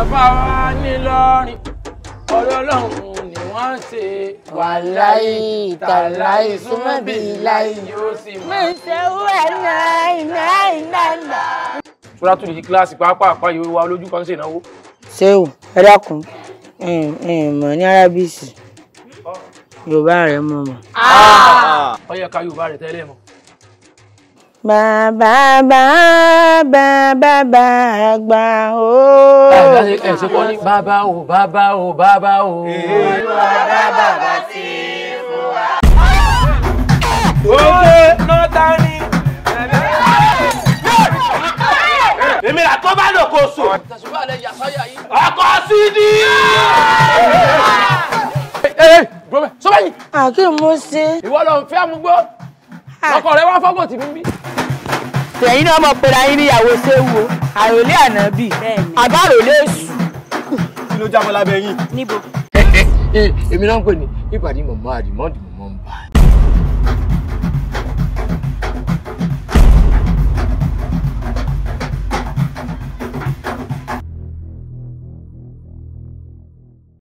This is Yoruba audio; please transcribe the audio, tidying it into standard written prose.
Àfáwá nílọrin ọ̀rọ̀ Ọlọ́run ni wọ́n ń ṣe. Wàláì tàláì súnmọ́ bíi láì yóò sì mọ̀. Mi ṣe wẹ̀ náà náà náà náà. Suratul Ikhlas pàápàá yóò wá lójú kan ṣe ìnáwó. Ṣé o, ẹ dákun, mọ̀ ní arábìsì Yorùbá rẹ̀ mọ̀ mọ̀. Ó yẹ ká Yorùbá rẹ̀ tẹ́lẹ̀ mọ̀. Bàbá bàbá bàbá àgbà o. Ẹ ṣe kọ́ ní bàbá o bàbá o bàbá o. Olúwa dá bàbá sí fún wa. Òkè nọ́ta ni. Èmi là tó bá lò kó sùn. Ọkọ sídìí. Ẹ gbọ́dọ̀ sọ́bẹ̀ yìí. Àkí mo ṣe. Ìwọ lọ ń fẹ́ amúgbó. Ọkọ rẹ wá fọ́gbọ̀n tì mí bí. Tẹ̀yìn náà mọ̀ pé ayé níyàwó séwu àròlé ànábì àbáròlé èṣù. Kí ló jábọ́ lábẹ́ yín? Níbo? Èmi náà ń pè ní ìpàdé mọ̀mọ́ àdìmọ́dìmọ́.